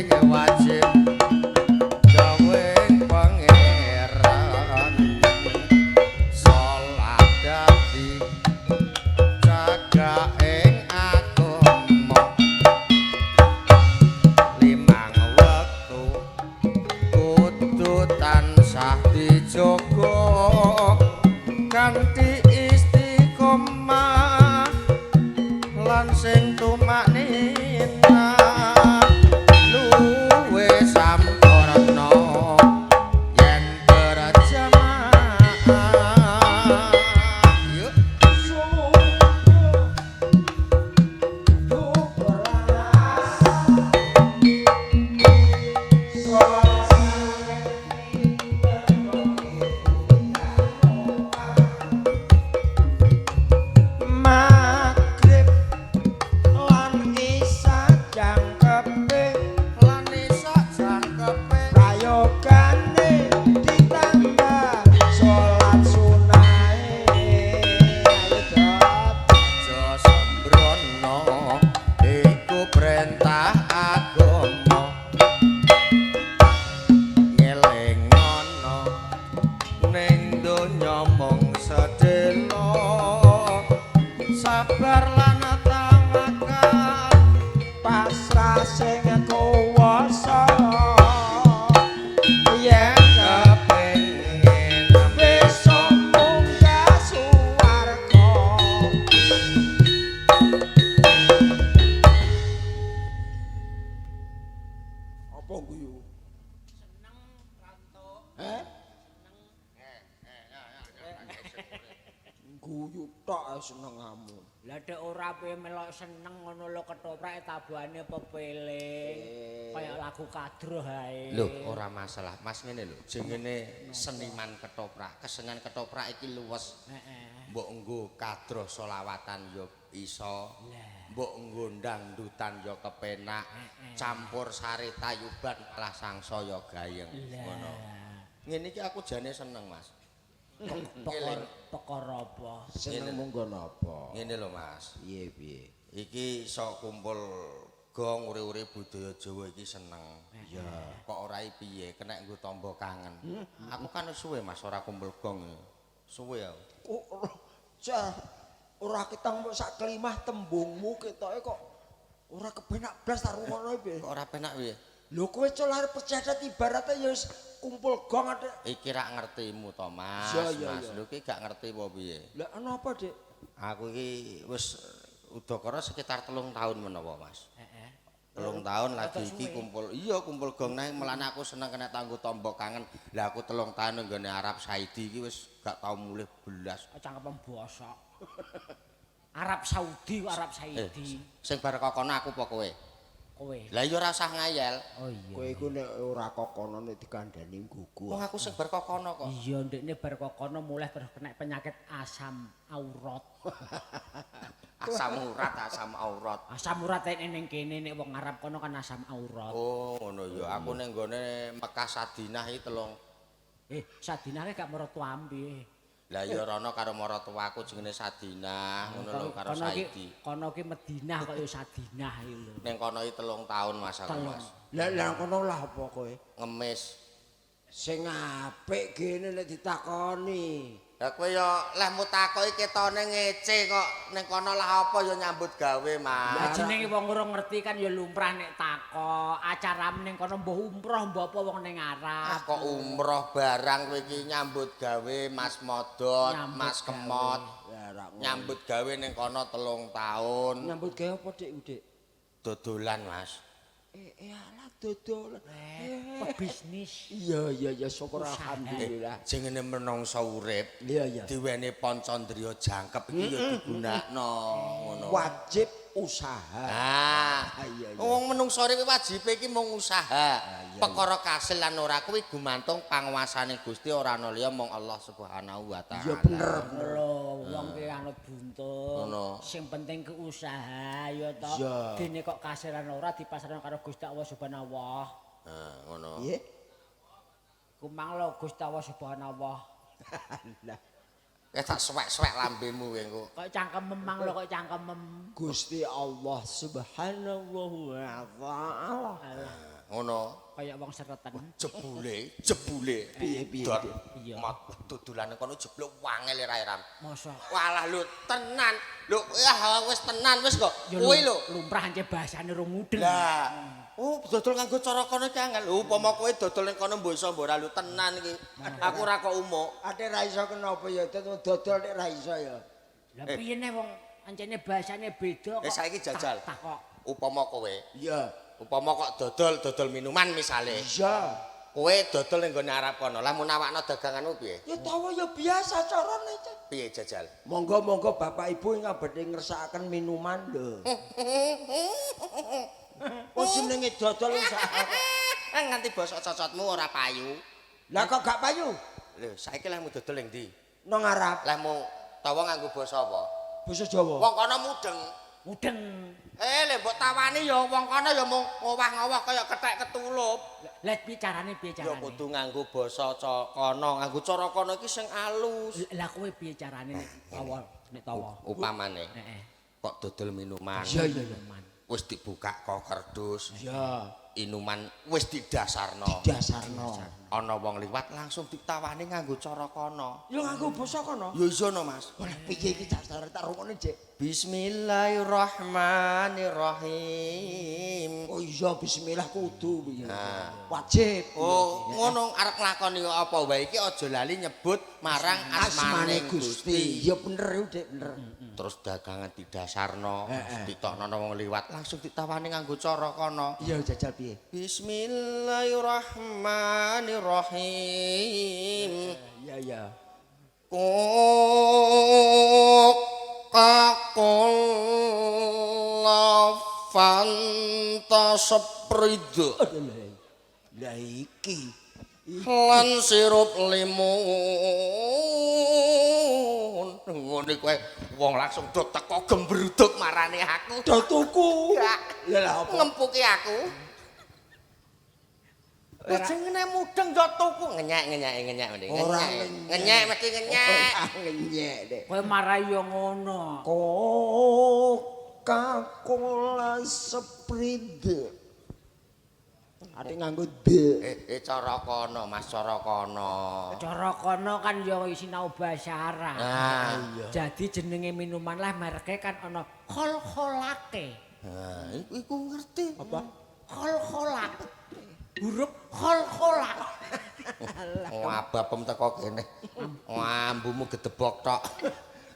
dadi wajib gawe pangeran, salat dadi jaga ing agama, limang wektu kudu tansah dijaga kanthi istiqomah lan sing tumaknina luwe sampurna yen berjamaah. Yuk. Maghrib lan isya jangkepe, lan isak jangkepe, prayogane ditambah salat sunahe. Ayo, Dot. Aja sembrono, iku perintah agama, ngelingono ning donya mung sedelo, sabar lan tawakal, pasrah sing kuwasa, yen kepengin besok munggah suwarga. Apa guyu? Seneng rantuk. Eh? Guyu tok ae senengamu. Lah dek ora piye melok seneng ngono lho, ketoprak tabuhane pepeling. Kaya lagu kadroh ae. Lho, ora masalah. Mas, ngene lho, jenenge seniman ketoprak. Kesenian ketoprak iki luwes. Heeh. Mbok nggo kadroh solawatan ya iso. Mbok nggo dangdutan ya kepenak. Campur sari tayuban malah sangsaya gayeng. Ngono. Ngene iki aku jane seneng, Mas. Perkara perkara apa? Seneng munggo napa? Ngene lho, Mas. Piye piye? Iki iso kumpul gong uri-uri budaya Jawa iki seneng. Ya. Kok ora piye, kena nggo tamba kangen. Aku kan wis suwe, Mas, ora kumpul gong. Suwe aku. Kok cah ora ketang mbok sak kelimah tembungmu ketoke kok ora kepenak blas tak rungono piye? Kok ora penak piye? Lho, kowe col arep percadat ibaratnya ya wis kumpul gong ada. Iki rak ngertimu to, Mas. Iya, Mas, iya. lho iki gak ngerti apa piye? Lah ana apa, Dik? Aku iki wis udakara sekitar 3 tahun menawa, Mas. Heeh. 3 tahun lagi Rada iki suwe. kumpul. Iya, kumpul gong nang melane aku seneng kena tanggo tombo kangen. Lah aku 3 tahun nggone Arab Saudi iki wis gak tau mulih belas. Cangkem bosok. Arab Saudi kok Arab Eh, Saidi. sing bar kokono aku apa kowe? Kowe. Lah iya ora usah ngayal. Oh iya. Kowe iku nek ora kokono nek dikandani gugu. Wong aku sing bar kokono kok. Iya, ndekne bar kokono mulai terus kena penyakit asam aurat. Asam urat, asam aurat. Asam urat nek ning kene, nek wong Arab kono kan asam aurat. Oh, ngono ya. Aku ning nggone Mekah Sadinah iki telung. Eh, Sadinah ki gak maratuamu piye? Lah ya rono karo maratuwaku jenenge Sadinah, ngono lho, karo Kono ki Saidi. kono ki Madinah kok ya Sadinah iki lho. Ning kono iki 3 tahun, Mas, aku, Telung. Mas. Lah lah kono lah apa kowe? Ngemis. Sing apik gene nek ditakoni. Lah kowe ya lehmu takoki ketone ngece kok ning kono lah apa ya nyambut gawe, Lah Mas. jenenge wong ora ngerti kan ya lumrah nek takok. Acarane ning kono mbuh umroh mbuh apa wong ning Ah, Arab. kok umroh barang kowe iki nyambut gawe Mas Modot, Nyambut Mas gawe. Kemot. Ya ora ngono. Nyambut gawe ning kono 3 tahun. Nyambut gawe apa, Dik, Dik? Dodolan, Mas. Eh, alah dodolan. Pebisnis. Iya iya, syukur Usaha. alhamdulillah. Jenenge menungsa urip Iya iya. diweni pancandriya jangkep iki ya digunakno ngono. Wajib usaha. Ah, Ah, iya. Wong menungsa urip wajibe iki mung usaha. Iya. Perkara kasil lan ora kuwi gumantung panguasane Gusti, ora ana liya mung Allah Subhanahu wa taala. Iya bener. Lho, wong ki anut buntut. Ngono. Sing penting ki usaha ya to. Iya. Dene kok kasilan ora dipasrahno karo Gusti Allah Subhanahu wa. Nah, ngono. Piye? Kumang lho Gusti Allah Subhanahu wa. Lah Eh, tak suwek-suwek lambemu kowe engko. Kok cangkem mang lho, kok cangkem. Gusti Allah Subhanahu wa taala. Alah. Ngono. Ngono. Kaya wong seretan. Jebule, jebule. Piye, piye? Dot. Iya. Mat dodolane kono jebule wangel ra Ram. Mosok. Walah lho tenan. Lho ya wis tenan wis kok. Ya Kuwi lho. Lumrah ancen bahasane rong mudeng. Lah, oh dodol nganggo cara kono iki angel. Lho upama kowe dodol ning kono mbok iso mbok ora lho tenan iki. Aku ora kok umuk. Ate ra iso kenapa ya dodol nek ra iso ya. Lah piye ne wong ancene bahasane beda kok. Eh, saiki jajal. Tak kok. Upama kowe, Iya. upama kok dodol dodol minuman misale. Iya. Kowe dodol ning gone Arab kono. Lah mun nawakno daganganmu piye? Ya tawa ya biasa carane. Cak. Piye jajal? Monggo-monggo Bapak Ibu ingkang badhe ngersakaken minuman lho. Oh jenenge dodol usaha. Eh nganti bosok cocotmu ora payu. Lah kok gak payu? Lho, saiki lehmu dodol ning ndi? Nang Arab, Lehmu tawa nganggo basa apa? Basa Jawa. Wong kono mudeng. Mudeng. Eh, lek mbok tawani ya wong kono ya mung ngowah-ngowah kaya kethek ketulup. Lah piye carane, piye Ya carane? kudu nganggo basa kono, nganggo cara kono iki sing alus. Lah kowe piye carane nek tawa, nek tawa? Upamane Heeh. kok dodol minuman. Iya. Minuman. Wis dibuka kok kerdus, Iya, inuman wis didasarno. Didasarno. Ana wong liwat langsung ditawani nganggo cara kono. Ya nganggo basa kono. Ya iya no, Mas. Wah, piye iki dasar tak rungokne, Cek. Bismillahirrahmanirrahim. Oh iya, bismillah kudu piye. Nah. Wajib. Oh, ngono arep nglakoni apa wae iki aja lali nyebut marang Asmane asmane Gusti. Gusti. Ya bener yo, Dik, bener. Terus dagangan didasarno, ditokno nang wong liwat langsung ditawani nganggo cara kono. Iya, jajal piye? Bismillahirrahmanirrahim. Iya, iya. Coca-Cola Fanta Sprite Lah iki. Lan sirup limun. Ngene kowe wong langsung do teko gembruduk marane aku. Do tuku. Gak. Lah lah apa? Ngempuki aku. Lah jenenge mudeng yo tuku ngenyek ngenyek ngenyek mending. Ora Ngenyek. Ngenyek mesti ngenyek. Ora ngenyek, Dek. Kowe marai yo ngono. Coca-Cola Sprite. Ate nganggo D. Eh, eh cara kono Mas, cara kono. Cara kono kan yo sinau basa Arab. Nah, Jadi jenenge minuman lah mereke kan ana khol-kholake. Nah, iku ngerti. Apa? Khol-kholak. Huruf khol-kholak. Wah, abapem teko kene. Wah, ambumu gedebok tok.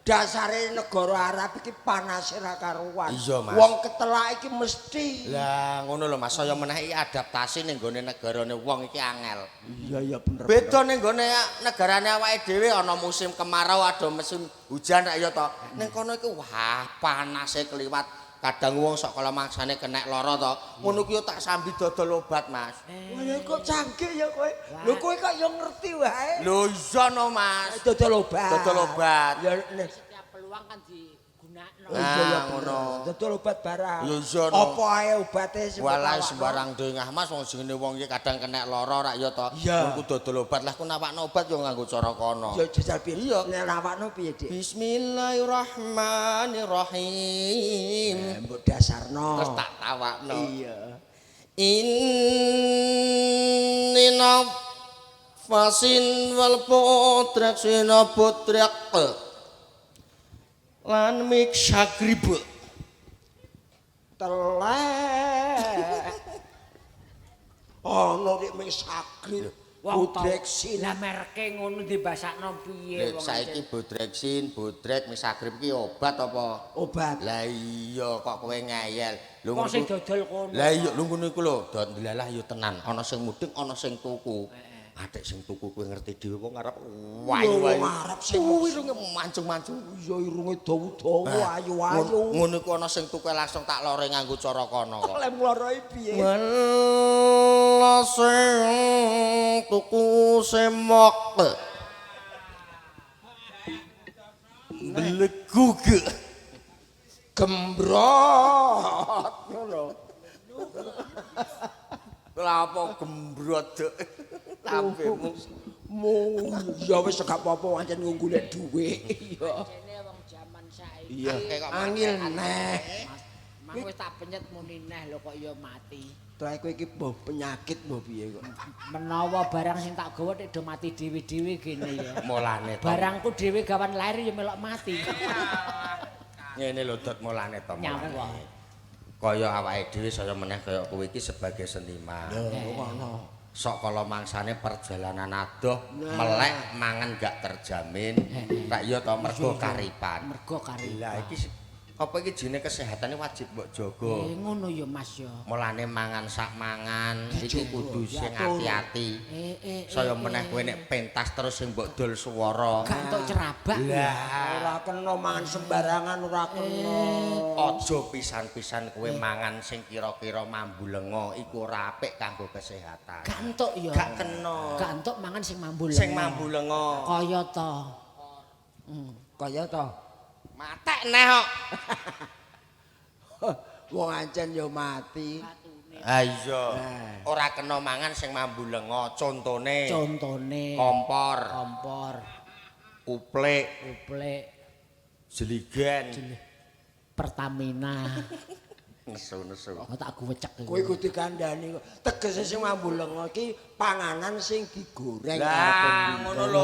Dasare negara Arab iki panase ra karuan. Iya, Mas. Wong ketelak iki mesti. Lah, ngono lho Mas, saya meneh iki adaptasi ning gone negarane wong iki angel. Iya iya bener. Beda ning gone negarane awake dhewe ana musim kemarau, ada musim hujan rak ya to. Ning kono iku wah, panase kliwat. Kadang wong sok kala mangsane kenek lara to. Ngono ku yo tak sambi dodol obat, Mas. Wah, ya kok canggih ya kowe. Lho kowe kok ya ngerti wae. Lho iya no, Mas. Dodol obat. Dodol obat. Ya nek Setiap peluang kan digunakno. Nah, iya ya bener. ngono. Dodol obat barang. Ya iya no. Apa ae obate sing Walah mbok sembarang dengah Mas wong jenenge wong iki kadang kenek lara rak ya to. Iya. Mun dodol obat lah ku nawakno obat yo nganggo cara kono. Ya jajal piye? Iya. Nek nawakno piye, Dik? Bismillahirrahmanirrahim. Eh, mbok dasarno. Terus tak tawakno. Iya. Inni nafasin wal putrak sina putrak lan miksagrib. Telek. Ono nek ming sagrit Wong tau- budreksin. Lah mereke ngono dibasakno piye Lho wong saiki bodreksin, bodrek, misagrib ki obat apa? Obat. Lah iya kok kowe ngeyel. Lho Wong ngono sing ku- dodol kono. Lah iya lho ngono iku lho, dot ndelalah ya tenan. Ana sing mudeng, ana sing tuku. Atik sing tuku kowe ngerti dhewe wong arep wayu Wong wayu. arep sing irunge mancung-mancung. Iya irunge dawa-dawa ayu-ayu. Ngono iku ana sing tuku langsung tak lore nganggo cara kono kok. Oleh ngloroi piye? Wala sing tuku semok. Blegug. Gembrot ngono. Lah apa gembrot dek? Lambemu. Mu ya wis gak apa-apa pancen golek dhuwit. Iya. Jene wong jaman saiki. Iya. Kayak kok Angil neh. Mas, Mang wis tak penyet muni neh lho kok ya mati. Trae kowe iki mbuh penyakit mbuh piye kok. Menawa barang sing tak gawa nek do mati dhewe-dhewe gene ya. Mulane to. Barangku dhewe gawan lahir ya melok mati. Ngene lho Dot mulane to. Nyapa? Kaya awake dhewe saya meneh kaya kowe iki sebagai seniman. Lho ngono. Sok kala mangsane perjalanan adoh, melek mangan gak terjamin. Tak iya to mergo karipan. Mergo karipan. Lah iki apa iki jenenge kesehatane wajib mbok jaga. Ngono ya Mas ya. Mulane mangan sak mangan iki kudu sing ati-ati. Saya meneh kowe nek pentas terus sing mbok dol swara. Gak entuk cerabak. Lah ora kena mangan sembarangan ora kena. Aja pisan-pisan kowe mangan sing kira-kira mambu lenga iku ora apik kanggo kesehatan. Gak entuk ya. Gak kena. Gak entuk mangan sing mambu lenga. Sing mambu lenga. Kaya to. Kaya to. Matek neh kok. Wong ancen ya mati. Ha iya. Ora kena mangan sing mambu lenga, contone. Contone. Kompor. Kompor. Uplek. Uplek. Jeligen. Pertamina. Nesu-nesu. Oh tak guwecek iki. Kowe kudu dikandani kok. Tegese sing mambu lenga iki panganan sing digoreng. Lah ngono lho.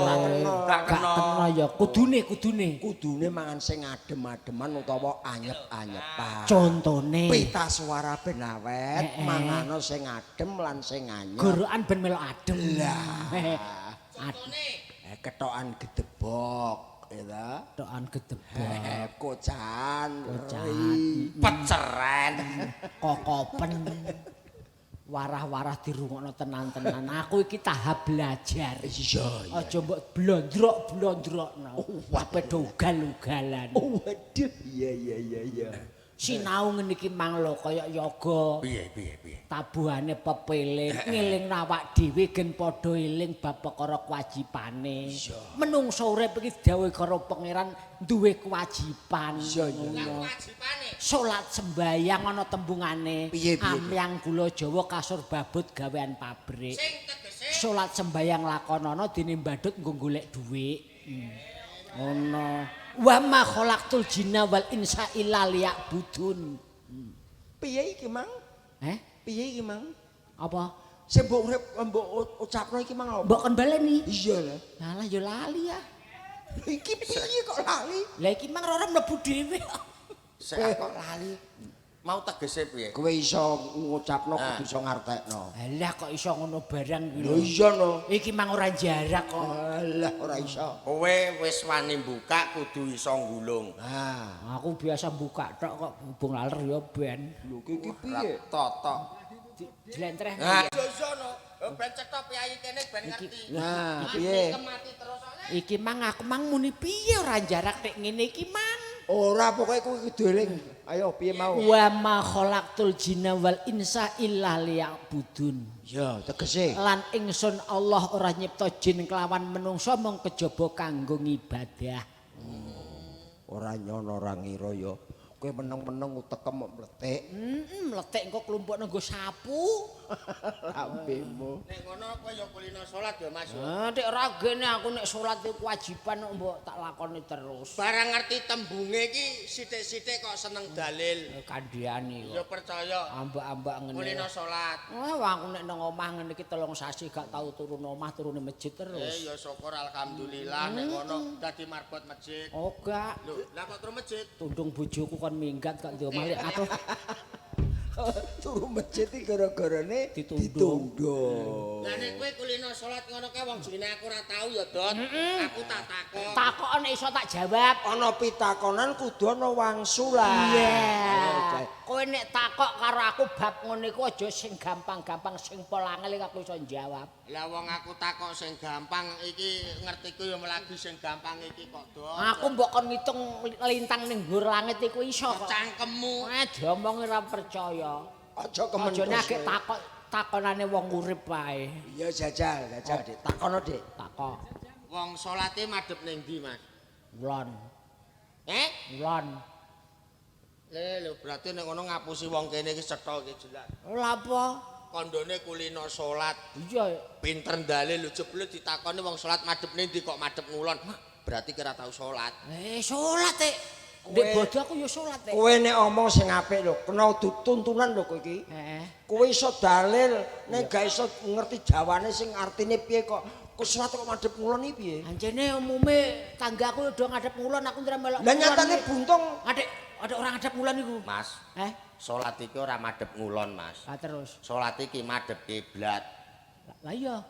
Gak Gak kena ya kudune kudune. Kudune mangan sing adem-ademan utawa anyep-anyepan. Contone. Pita suara ben awet, mangano sing adem lan sing anyep. Gorokan ben melok adem. Lah. Contone. Kethokan gedebok, ya ta? Kethokan gedebok. Kocan, Kocan. Peceren. Kokopen. Warah-warah dirungokno tenan-tenan. Aku iki tahap belajar. Iya, iya. Aja mbok blondrok-blondrokno. Ape do ugal-ugalan. Oh, waduh. Iya, iya, iya, iya. Sinau ngene iki mang lho kaya yoga. Piye, piye, piye. Tabuhane pepeling, ngeling awak dhewe gen padha eling bab perkara kewajibane. Menungso urip iki didhawuhi karo pangeran duwe kewajiban. Iya, iya. Kewajibane. Salat sembayang ana tembungane. Amyang gula Jawa kasur babut gawean pabrik. Sing tegese salat sembayang lakonana dene mbadut nggo golek dhuwit. Ngono. Wa ma khalaqtul jinna wal insa illa liya'budun. Piye iki, Mang? Heh? Piye iki, Mang? Apa? Sing mbok urip mbok ucapno iki mang apa? Mbok kon baleni. Iya lah. Alah ya lali ya. Iki piye kok lali? Lah iki mang ora mlebu dhewe. Sik kok lali. Mau tegese piye? Kowe iso ngucapno kudu iso ngartekno. Alah kok iso ngono barang iki lho. Iya no. Iki mang ora jarak kok. Alah ora iso. Kowe wis wani buka kudu iso nggulung. Nah, aku biasa buka tok kok hubung laler ya ben. Lho iki piye? Totok. Dilentreh. Nah, iso no. Ben cetha piyayi kene ben ngerti. Nah, piye? Iki mang aku mang muni piye ora jarak nek ngene iki mang. Ora pokoke kowe kudu eling. Ayo piye mau? Wa ma khalaqtul jinna wal insa illa liya'budun. Ya, tegese. Lan ingsun Allah ora nyipta jin kelawan menungsa mung kejaba kanggo ngibadah. Ora nyono ora ngira ya. Kowe meneng-meneng utekem mok mletik. Heeh, mletik engko klumpukno nggo sapu. Lambemu. Nek ngono kowe ya kulino salat ya Mas. Ah, nek ora gene aku nek salat iku kewajiban kok mbok tak lakoni terus. Barang ngerti tembunge iki sithik-sithik kok seneng dalil. Kandhane kok. Ya percaya. Ambak-ambak ngene. Kulino salat. Wah, aku nek nang omah ngene iki 3 sasi gak tau turu nang omah, turune masjid terus. Ya syukur alhamdulillah nek ngono dadi marbot masjid. Oh, gak. Lho, lah kok turu masjid? Tundung bojoku kon minggat gak ndek omah lek aduh. Turu masjid iki gara-garane Ditundung. ditundung. Lah nek kowe kulino salat ngono kae wong jenenge aku ora tau ya, Dot. Aku tak takon. Takok nek iso tak jawab. Ana pitakonan kudu ana wangsulan. Iya. Kowe nek takok karo aku bab ngene iku aja sing gampang-gampang sing pol angel aku iso njawab. Lah wong aku takok sing gampang iki ngertiku ya lagi sing gampang iki kok, Dot. Aku mbok kon ngitung lintang ning dhuwur langit iku iso kok. Cangkemmu. Diomongi ora percaya. Aja kementhus. Aja nek takok takonane wong urip wae. Iya jajal, jajal Dik. Takono Dik. Takok. Wong salate madhep ning ndi, Mas? Ngulon. Eh? Ngulon. Le, lho berarti nek ngono ngapusi wong kene iki cetha iki jelas. Lha apa? Kandhane kulino salat. Iya. Pinter dalil lho jebule ditakoni wong salat madhep ning ndi kok madhep ngulon. Berarti kira tau salat. Salat e. Ndek bodo aku ya salat. Kowe nek omong sing apik lho, kena tuntunan lho kowe iki. Heeh. Kowe iso dalil, nek gak iso ngerti jawane sing artine piye kok. Kok salat kok madhep ngulon iki piye? Ancene umume tanggaku udah ngadep ngulon, aku ndra melok. Lah nyatane buntung adek ada orang ngadep ngulon iku. Mas, Eh? salat iki ora madhep ngulon, Mas. Lah terus. Salat iki madhep kiblat. Lah iya.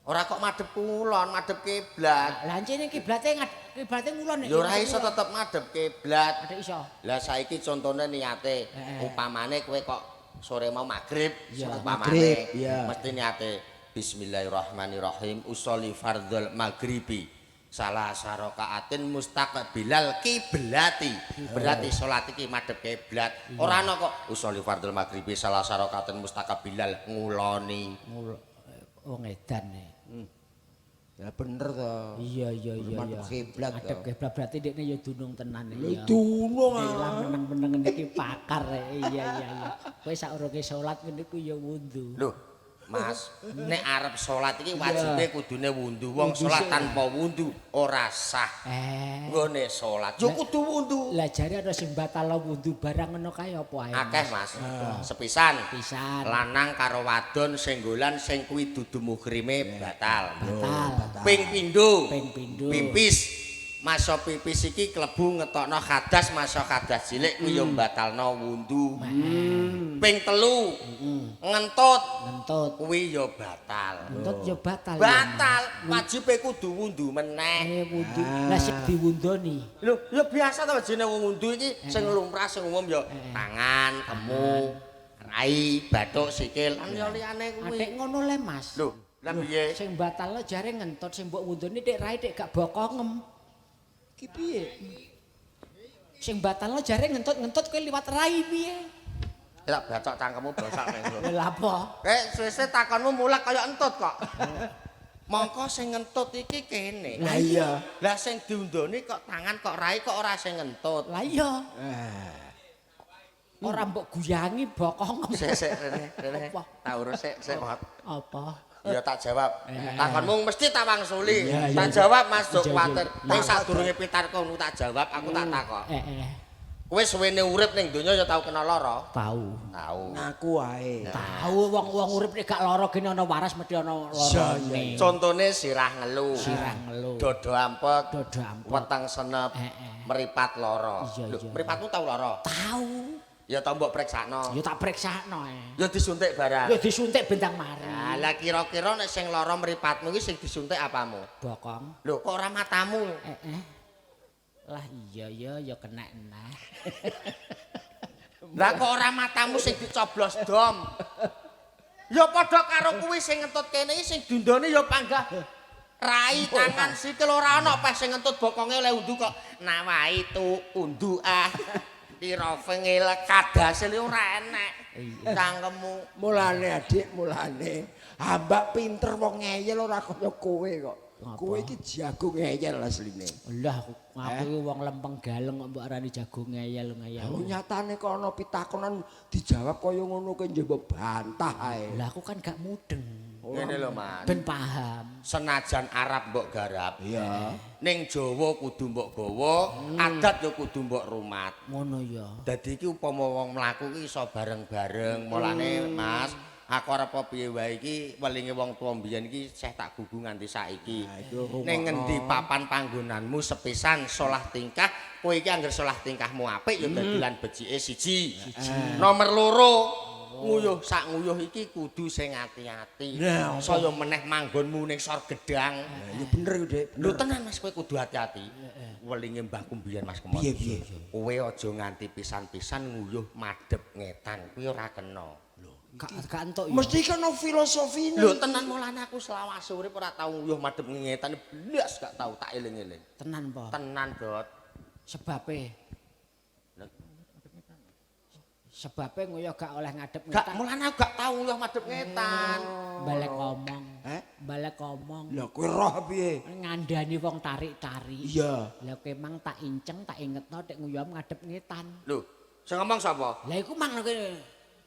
Ora kok madhep ngulon, madhep kiblat. Lah ancene kiblate kiblate ngulon. Ya ora iso tetep madhep kiblat. Adek iso. Lah saiki contone niate, upamane kowe kok sore mau magrib, upamane Magrib, iya. mesti niate bismillahirrahmanirrahim usolli fardhol maghribi salah sarakaatin mustaqbilal kiblati. Berarti salat iki madhep kiblat. Ora ana kok usolli fardhol maghribi salah sarakaatin mustaqbilal nguloni. Wong edan e. Ya bener to. Iya iya iya. Madhep kiblat Madhep kiblat berarti dekne ya dunung tenan Lho ya. dunung Lah meneng-meneng niki pakar. Iya iya iya. Kowe saurunge salat ngene ku ya wundu. Lho, Mas, nek arep salat iki wajibe kudune wundu. Wong salat tanpa wundu ora sah. Nggone salat yo kudu wundu. Lah jare ana sing batal wundu barang ngono kae apa ae? Akeh, Mas. Sepisan. Pisan. Lanang karo wadon senggolan sing kuwi dudu muhrime batal. Batal. Ping pindho. Ping pindho. Pipis. Masa pipis iki klebu ngetokno hadas, masa hadas cilik kuwi yo mbatalno wundu. Ping telu. Ngentut. Ngentut. Kuwi yo batal. Ngentut yo batal. Batal, wajibe kudu wundu meneh. Wundu. Lah sing diwundoni. Lho, ya biasa to jenenge wong wundu iki sing lumrah sing umum ya tangan, kemu, rai, bathuk, sikil, lan ya liyane kuwi. Atik ngono le, Mas. Lho, lah piye? Sing batalno jare ngentut sing mbok wundoni tek rai tek gak bokongem. Ki piye? Sing batalno jare ngentut-ngentut kowe liwat rai piye? Tak bacok cangkemmu bosak ning ngono. Lha apa? Suwe-suwe takonmu mulak kaya entut kok. Mongko sing ngentut iki kene. Lah iya. Lah sing diundoni kok tangan kok rai kok ora sing ngentut. Lah iya. Ora mbok guyangi bokongem. Sik sik rene, rene. Apa? Tak urus sik sik. Apa? Ya tak jawab. Takonmu mesti tak wangsuli. Iya, Tak jawab Mas, Jok kuwatir. Iya. Ning sadurunge pitarku tak jawab, aku tak takok. Kowe suwene urip ning donya ya tau kena lara? Tau. Tau. Ngaku wae. Tau wong-wong urip nek gak lara gene ana waras mesti ana larane. Contone sirah ngelu. Sirah ngelu. Dodo ampek. Dodo ampek. Weteng senep. Meripat lara. Iya, Lho, iya. meripatmu tau lara? Tau. Ya tau mbok preksakno. Ya tak preksakno ae. Ya disuntik barang. Ya disuntik bentang mari. Lah lah kira-kira nek sing lara mripatmu iki sing disuntik apamu? Bokong. Lho kok ora matamu? Lah iya ya ya kena nah. Lah kok ora matamu sing dicoblos dom? Ya padha karo kuwi sing ngentut kene iki sing dundone ya panggah rai tangan sikil ora ana peh sing ngentut bokonge oleh undu kok nawai tu undu ah. Tirofengil kadase li ora enek. Cangkemmu. Mulane adik, mulane hamba pinter wong ngeyel ora kaya kowe kok. Kowe iki jago ngeyel asline. Lah aku iki wong lempeng galeng kok mbok arani jago ngeyel-ngeyel. Lah nyatane kok ana pitakonan dijawab kaya ngono kowe njaba bantah ae. Lah aku kan gak mudeng. Ngene lho Mas. Ben paham. Senajan Arab mbok garap. Iya. Ning Jawa kudu mbok gawa, adat ya kudu mbok rumat. Ngono ya. Dadi iki upama wong mlaku iki iso bareng-bareng. Mulane Mas, aku arep piye wae iki welinge wong tuwa mbiyen iki seh tak gugu nganti saiki. Ning ngendi papan panggonanmu sepisan solah tingkah, kowe iki angger solah tingkahmu apik ya dadi lan becike siji. Nomor loro, nguyuh sak nguyuh iki kudu sing ati-ati. Saya meneh manggonmu ning sor gedang. Ya bener iku, Dik. Lho tenan Mas, kowe kudu ati-ati. Welinge mbahku mbiyen Mas Kemon. Piye piye? Kowe aja nganti pisan-pisan nguyuh madhep ngetan, kuwi ora kena. Gak entuk ya. Mesti kena filosofine. Lho tenan mulane aku selawase urip ora tau nguyuh madhep ngetan blas gak tau tak eling-eling. Tenan po. Tenan, Dot. Sebabe. Sebabe nguyuh gak oleh ngadep Gak ngetan. mulane aku gak tau nguyuh madhep ngetan. Balik ngomong. Eh? Balik ngomong. Lah kowe roh piye? Ngandani wong tarik-tarik. Iya. Lah kowe mang tak inceng tak ingetno tek nguyuh ngadep ngetan. Lho, sing ngomong sapa? Lah iku mang kowe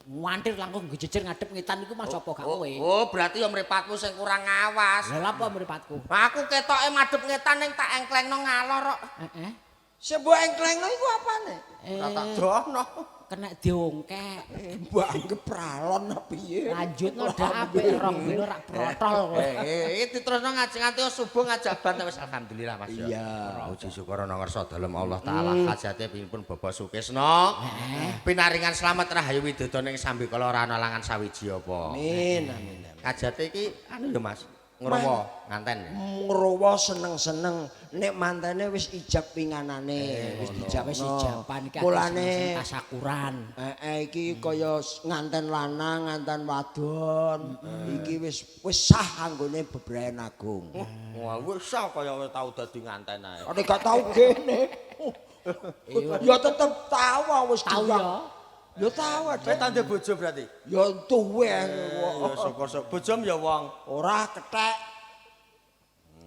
ngantir langkung gejejer ngadep ngetan iku mang sapa gak kowe? Oh, berarti ya mripatmu sing kurang ngawas. Lah lha apa mripatku? Aku ketoke madhep ngetan ning tak engklengno ngalor kok. Heeh. Sing mbok engklengno iku apane? Ora tak dono. Kena diongkek. Mbok anggep pralon apa piye? Lanjutno dak apik rong dino rak protol kowe. Iki diterusno ngaji nganti subuh ngajak ban wis alhamdulillah Mas ya. Iya. Puji syukur ana ngarsa dalem Allah taala hajate pun Bapak Sukesno. Pinaringan slamet rahayu widodo ning sambikala ora ana langan sawiji apa. Amin amin. Amin. Hajate iki anu lho Mas, ngrowo nganten. Ngrowo seneng-seneng nek mantene wis ijab pinganane, wis dijabno. Wis ijaban iki Mulane tasakuran. Heeh iki kaya nganten lanang, nganten wadon. Iki wis wis sah anggone bebrayan agung. Wah, wis sah kaya wis tau dadi nganten ae. Nek gak tau kene. Ya tetep tau wis Tau ya. Ya tau Kowe tau ndek bojo berarti? Ya tuwe. Ya syukur-syukur. Bojom ya wong. Ora kethek.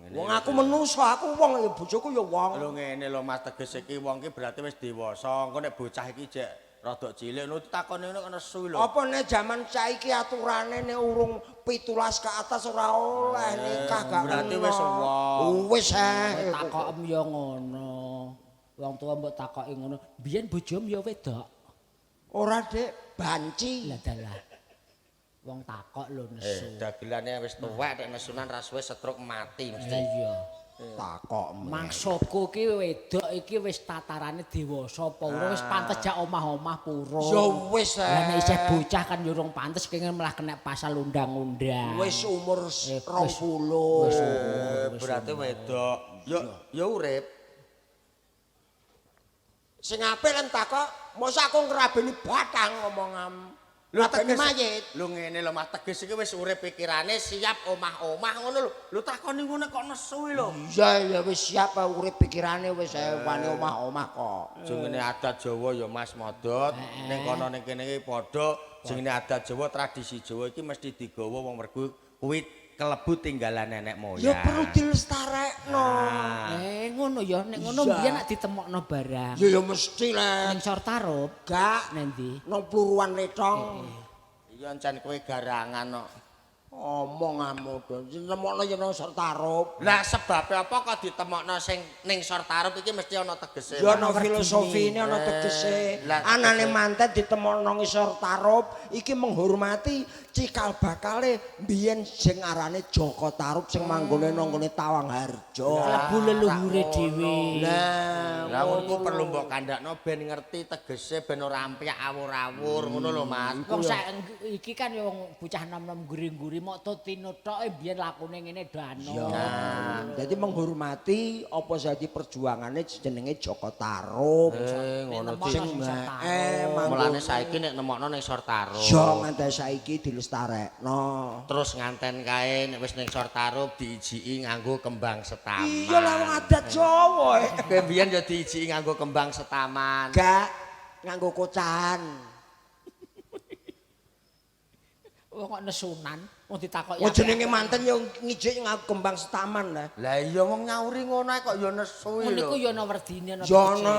Wong aku menusa, aku wong ya bojoku ya wong. Lho ngene lho Mas, tegese iki wong iki berarti wis dewasa. Engko nek bocah iki jek rada cilik ngono ditakoni ngono kena nesu lho. Apa nek jaman saiki aturane nek urung 17 ke atas ora oleh nikah gak berarti wis wong. Wis eh. Takokem ya ngono. Wong tuwa mbok takoki ngono. Biyen bojomu ya wedok. Ora Dik, banci. Lah dalah. Wong takok lho nesu. Dagelane wis tuwek nek nesunan ra suwe stroke mati mesti. Lah iya. Takok. Maksudku ki wedok iki wis tatarane dewasa apa urung wis pantes jak omah-omah purun. Ya wis eh. Lah nek isih bocah kan ya urung pantes kenging malah kena pasal undang-undang. Wis umur wis. 20. Berarti wedok. Ya ya urip. Sing apik lan takok, mosok aku ngrabeni batang ngomongam. Lho Ngrabeni mayit. Lho ngene lho Mas, teges iki wis urip pikirane siap omah-omah ngono lho. Lho takoni ngono kok nesu lho. Iya ya wis siap urip pikirane wis wani omah-omah kok. Jenenge adat Jawa ya Mas Modot, ning kono ning kene iki padha jenenge adat Jawa, tradisi Jawa iki mesti digawa wong mergo kuwi kelebu tinggalan nenek moyang. Ya perlu dilestarekno. Ngono ya, nek ngono mbiyen nek ditemokno barang. Ya ya mesti lah. Ning sor tarup Gak nang ndi? nang pluruan letong. Iya encen kowe garangan kok. Omonganmu do nemokno ya nang sor tarup. Lah sebabe apa kok ditemokno sing ning sor tarup iki mesti ana tegese. Ya ana filosofine ana tegese. Anane manten ditemokno nang isor tarup iki menghormati cikal bakale biyen sing arane Joko Tarub sing manggone nang nggone Tawangharjo. Klebu leluhure dhewe. Lah Lah ngono ku perlu mbok kandhakno ben ngerti tegese ben ora ampyak awur-awur ngono lho Mas. Wong sak iki kan ya wong bocah nom-nom guring-guri mok totino tok biyen lakune ngene do anu. Dadi menghormati apa sadi perjuangane jenenge Joko Tarub. Ngono Sing Mulane saiki nek nemokno ning sor tarup. Yo nganti saiki dilestarekno. Terus nganten kae nek wis ning sor tarup diijiki nganggo kembang setaman. Iya lah wong adat Jawa. Kowe biyen ya diijiki nganggo kembang setaman. Gak nganggo kocahan. Wong kok nesunan, wong ditakoki. Wong jenenge manten ya ngijik nganggo kembang setaman lah. Lah iya wong nyauri ngono ae kok ya nesu Ngono lho. iku ya ana werdine ana. Ya ana.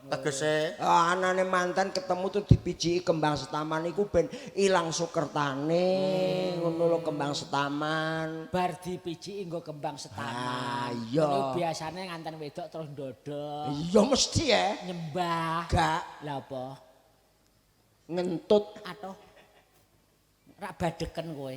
Tegese Anane manten ketemu tuh dipijiki kembang setaman iku ben ilang sukertane ngono lho kembang setaman. Bar dipijiki nggo kembang setaman. Ah, iya. Ngono biasane nganten wedok terus ndodok, Iya mesti ya. nyembah. Gak Lah apa? ngentut. Atuh. Rak badeken kowe.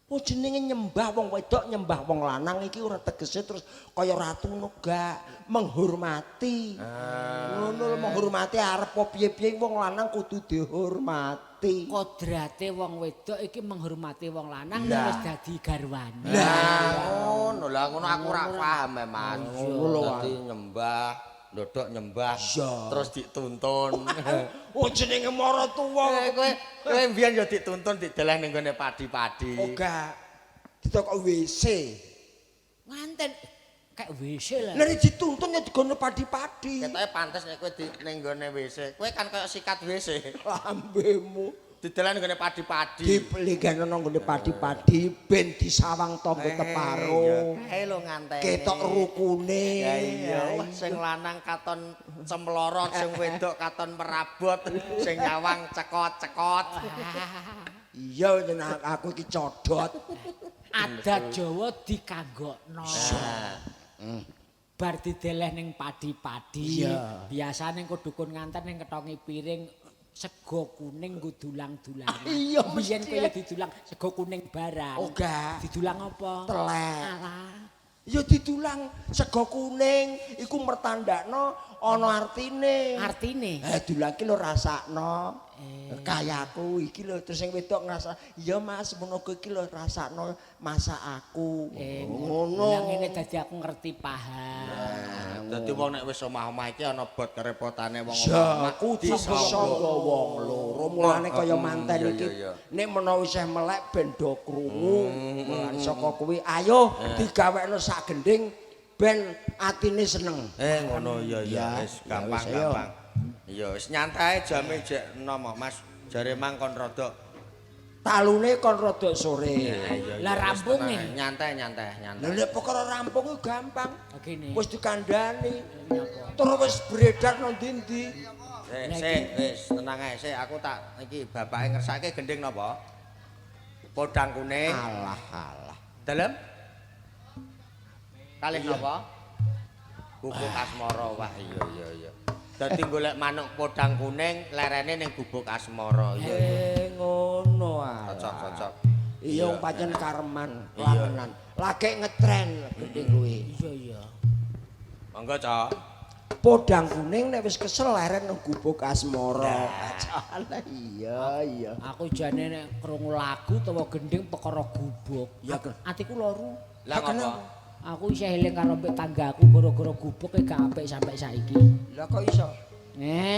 Oh jenenge nyembah wong wedok nyembah wong lanang iki ora tegese terus kaya ratu ngono gak, menghormati. Ngono lho menghormati arep apa piye-piye wong lanang kudu dihormati. Kodrate wong wedok iki menghormati wong lanang nek wis dadi garwane. Lah ngono lah ngono aku ora paham e Mas. Ngono lho, Dadi nyembah, ndodok nyembah terus dituntun. Oh jenenge maratuwa. Kowe kowe mbiyen ya dituntun dideleh ning gone padi-padi. Oh gak. Ditokok WC. Nganten kayak WC lah. Lah nek dituntun ya digono padi-padi. Ketoke pantes nek kowe di ning gone WC. Kowe kan koyo sikat WC. Lambemu Dideleh ning gone padi-padi. dipelinggano nang gone padi-padi ben disawang tangga teparo. Kae lho ngantene. Ketok rukune. Ya iya, wah, sing lanang katon cemlorot, sing wedok katon merabot, sing nyawang cekot-cekot. Iya jeneng aku iki codot. Adat Jawa dikanggokno. Bar dideleh ning padi-padi. Biasane engko dukun nganten ning ketongi piring sego kuning nggo dulang-dulangan. Iya, biyen mesti. kaya didulang sego kuning barang. Oh, gak. Didulang apa? Telek. Alah. Ya didulang sego kuning iku mertandakno ana artine. Artine? Eh dulang ki lho rasakno. Kayaku iki lho terus sing wedok ngrasa, "Iya Mas, mono iki lho rasakno masak aku." Ngono. Lah ngene dadi aku ngerti paham. Dadi wong nek wis omah-omah iki ana bot kerepotane wong Ya, omah. kudu sangga wong loro. Mulane kaya manten iki nek menawa isih melek ben do krungu. Mulane saka kuwi ayo digawekno sak gending ben atine seneng. Ngono iya iya wis gampang gampang. Iya wis nyantai jame jek enom kok Mas. Jare mang kon rada Talune kon rada sore. Lah rampunge? Nyantai nyantai nyantai. Lha nek perkara rampung iku gampang. Gini. Wis dikandani. Terus wis beredar nang ndi-ndi. Sik wis tenang ae sik aku tak iki bapake ngersake gending napa? Podang kuning. Alah alah. Dalem? Kalih napa? Gubuk Asmara. Wah iya iya iya. Dadi golek manuk podang kuning lerene ning Gubuk Asmara. Iya iya. Ngono alah. Cocok cocok. Iya wong pancen kareman, langenan. Lagi ngetren gending kuwi. Iya iya. Monggo, Cok. Podang kuning nek wis kesel leren nang Gubuk Asmara. Alah iya iya. Aku jane nek krungu lagu utawa gending perkara gubuk. Ya, Atiku loro. Lah ngopo? Aku isih eling karo mbek tanggaku gara-gara gubuke gak apik sampai saiki. Lah kok iso?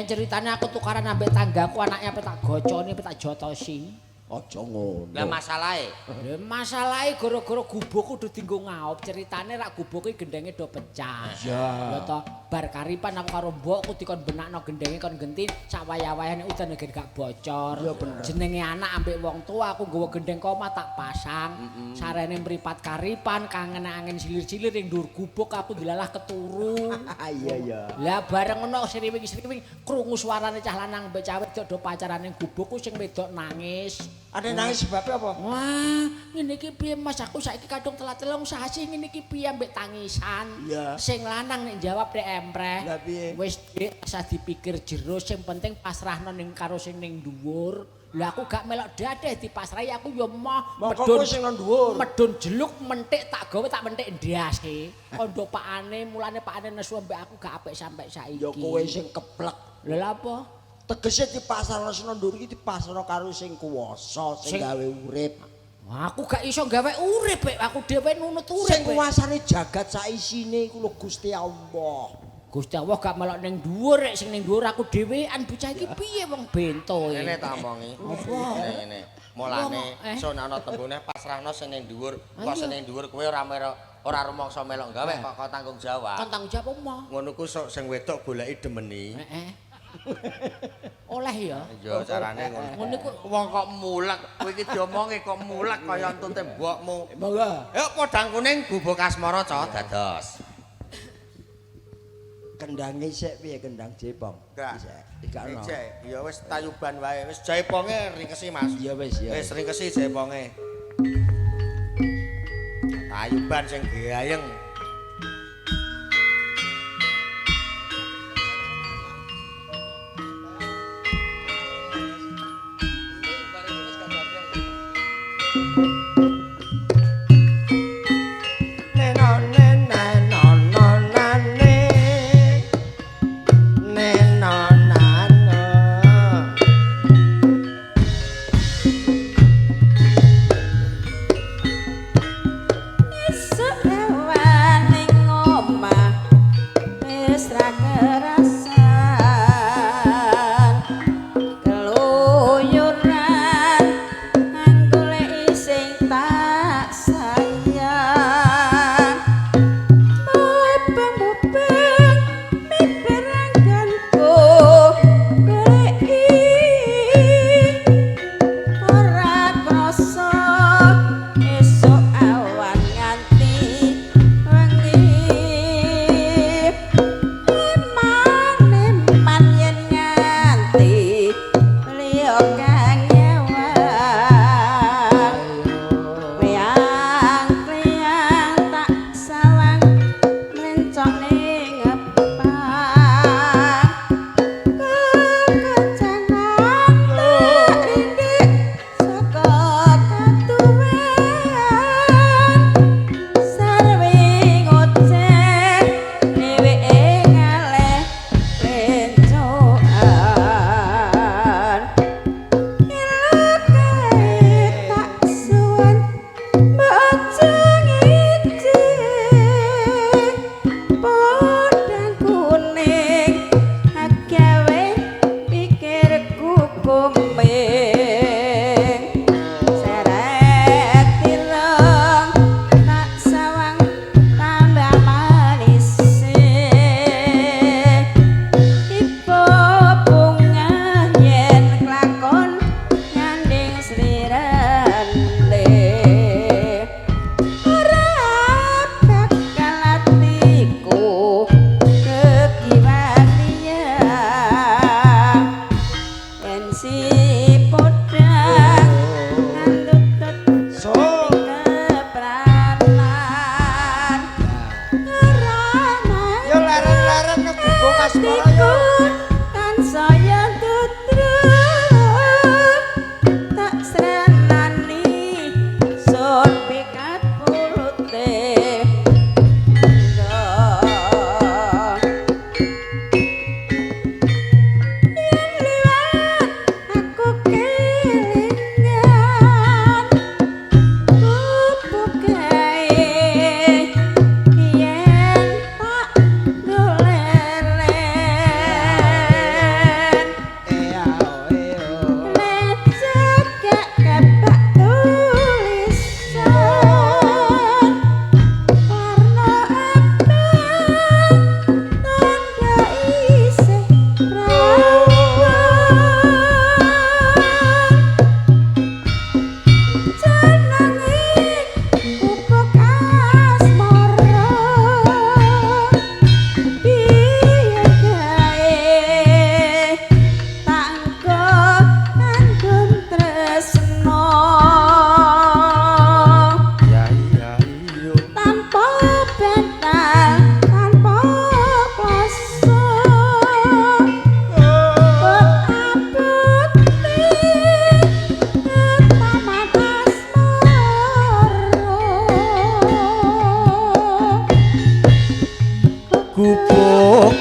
Ceritane aku tukaran ambek tanggaku anaknya apa tak goconi apa tak jotosi. Aja ngono. Lah masalahe? Lah masalahe gara-gara gubuk kudu dienggo ngaup, ceritane rak gubuke gendenge do pecah. Iya. Ya toh, bar karipan aku karo mbokku dikon benakno gendenge kon genti sak wayah-wayahne udan gen gak bocor. Iya, bener. Jenenge anak ambek wong tua aku nggawa gendeng koma tak pasang. Sarene mripat karipan kangen angin silir-silir ing dhuwur gubuk aku dilalah keturu. Iya iya. Lah bareng ngono sriwing-sriwing krungu suarane cah lanang mbek cah wedok do pacaran ning gubukku sing wedok nangis. Ada nangis sebabnya apa? Wah, ngene iki piye Mas aku saiki kadung telat telung sasi ngene iki piye ambek tangisan. Iya. Sing lanang nek jawab nek empreh. Lah piye? Wis Dik, usah dipikir jero sing penting pasrahno ning karo sing ning dhuwur. Lah aku gak melok dadeh dipasrahi aku ya moh Mongko kowe sing nang dhuwur. Medun jeluk mentik tak gawe tak mentik ndase. Kondo pakane mulane pakane nesu ambek aku gak apik sampe saiki. Ya kowe sing keplek. Lha lha apa? Tegese dipasarno sing nang dhuwur iki dipasarno karo sing kuwasa, sing gawe urip. Aku gak iso gawe urip, Pek. Aku dhewe nunut urip. Sing kuwasane jagat saisine iku lho Gusti Allah. Gusti Allah gak melok ning dhuwur, rek sing ning dhuwur aku dhewean bocah iki piye wong bento iki. Ngene tak omongi. Apa? Ngene. Mulane sun ana tembune pasrahno sing ning dhuwur. Kok sing ning dhuwur kowe ora ora rumangsa melok gawe kok kok tanggung jawab. Kon tanggung jawab apa? Ngono ku sok sing wedok goleki demeni. Heeh. Oleh ya. Iya carane ngono. Ngono iku wong kok mulek, kowe iki diomongi kok mulek kaya entute mbokmu. Monggo. Yuk podang kuning Gubuk Asmara cok dados. Kendange sik piye kendang jepong? Gak. Gak ono. Ya wis tayuban wae. Wis jaiponge ringkesi Mas. Ya wis ya. Wis ringkesi jaiponge. Tayuban sing gayeng. Keluyuran anggoleki sing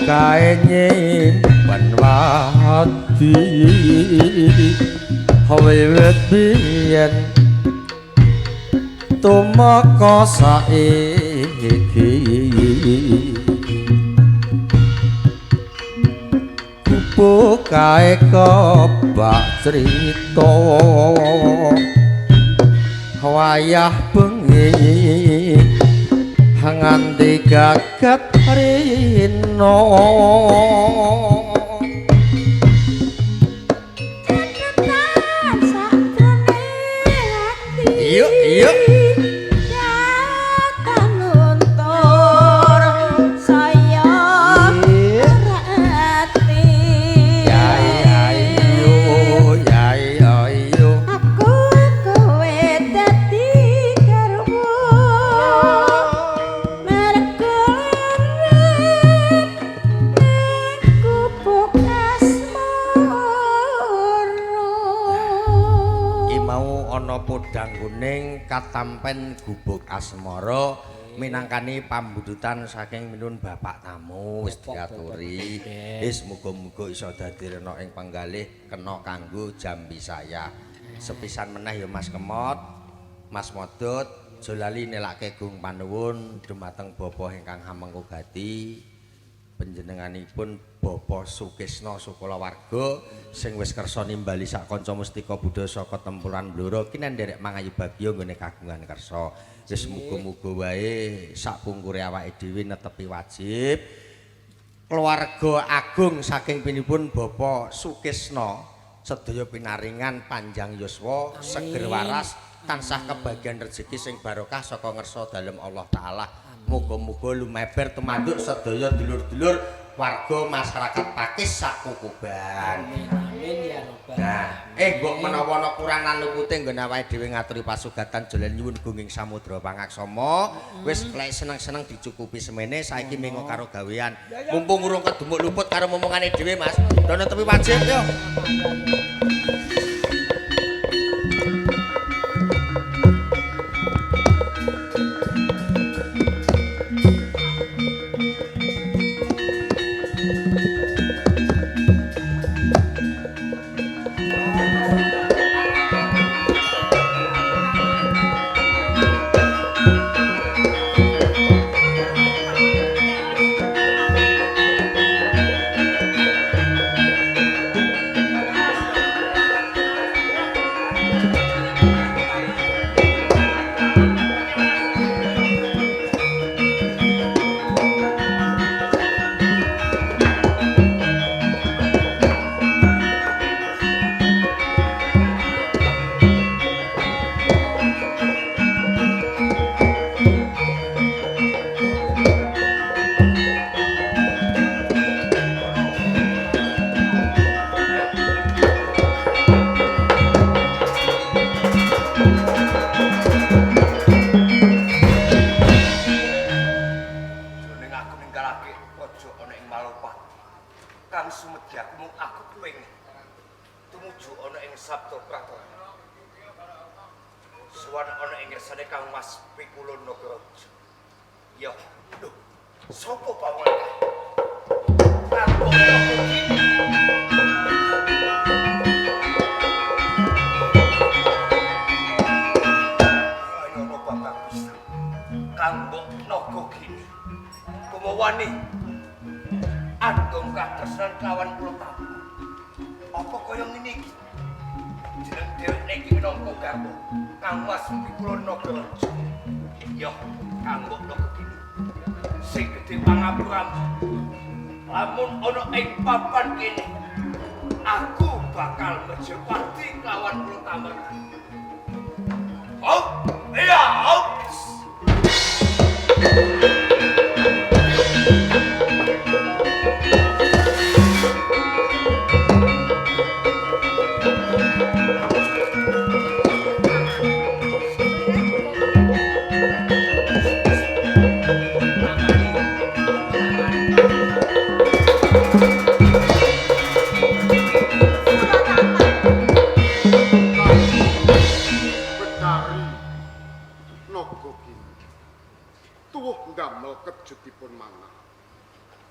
Kae nyimpen wadi wiwit biyen tumeka saiki kae kebak crita wayah bengi nganti gagat rina. Iya iya. Kuning katampen gubuk asmara minangkani pambundutan saking minun bapak tamu wis diaturi. Wis muga-muga iso dadi rena ing panggalih kena kanggo jambi saya. Sepisan meneh ya Mas Kemot, Mas Modot, aja lali nelake gung panuwun dumateng bapa ingkang hamengku gati. Panjenenganipun Bapak Sukisno Sukalawarga sing wis kersa nimbali sak kanca mustika budaya saka Tempuran Blora kinen nderek mangayu bagya nggone kagungan kersa. Wis muga-muga wae sak pungkure awake dhewe netepi wajib. Keluarga agung saking pinipun Bapak Sukisno sedaya pinaringan panjang yuswa, seger waras, tansah kebagian rezeki sing barokah saka ngersa dalem Allah Taala. Muga-muga lumeber tumanduk sedaya dulur-dulur warga masyarakat Pakis sak Kukuban. Amin amin ya robbal. Nah, mbok menawa ana kurang lan lupute nggone awake dhewe ngaturi pasugatan jolen nyuwun gunging samudra pangaksama. Wis lek seneng-seneng dicukupi semene saiki mengo karo gawean. Mumpung urung kedumuk luput karo momongane dhewe, Mas. Dono tepi wajib yo.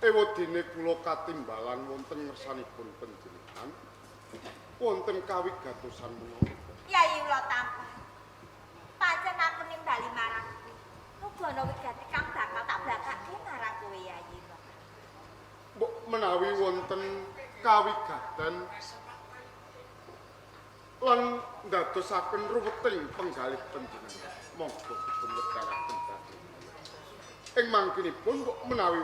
Ewadene kula katimbalan wonten ngersanipun panjenengan wonten kawigatosan menapa? Yayi Ula Tampar. Pancen aku nimbali marang kowe. Muga ana wigati kang bakal tak blakake marang kowe Yayi Ula. Mbok menawi wonten kawigaten lan ndadosaken ruweting penggalih panjenengan, monggo dipun wedharaken dhateng. Ing mangkinipun mbok menawi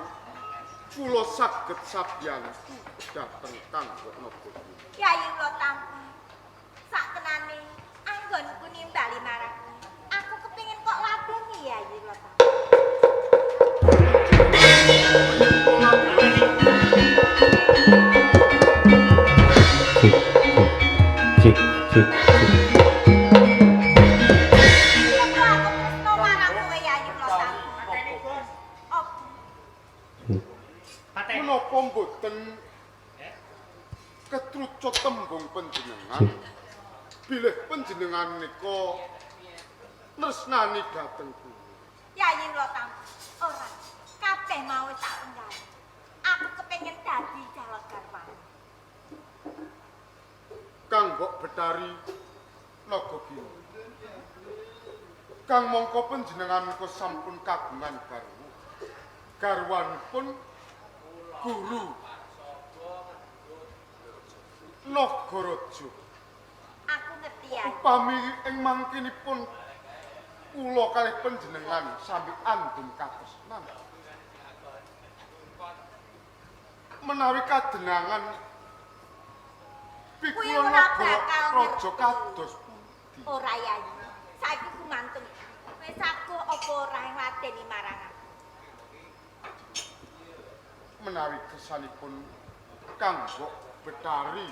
kula saged sabiyantu dhateng Kang Nagagini. Yayi Ula Tampar. Saktenane anggonku nimbali marang kowe. Aku kepengin kok ladeni Yayi Ula Tampar. Cik, cik, cik. Apa aku tresno marang kowe Yayi Ula Tampar? Apa? Menapa mboten ketrucut tembung panjenengan bilih panjenengan nika tresnani dhateng kula? Yayi Ula Tampar. Ora, kabeh mau wis tak penggawe. Aku kepengin dadi calon garwane. Kang Mbok Betari Nagagini. Kang mongko panjenengan nika sampun kagungan garwa. Garwanipun Guru Nagaraja. Aku ngerti Yayi. Upami ing mangkinipun kula kalih panjenengan sami andum katresnan. Menawi kadenangan Kuwi pikula ora bakal Nagaraja ngerti. kados pundi? Ora Yayi. Saiki gumantung. Wis aku apa ora ngladeni marang aku. Menawi kesanipun Kang Mbok Betari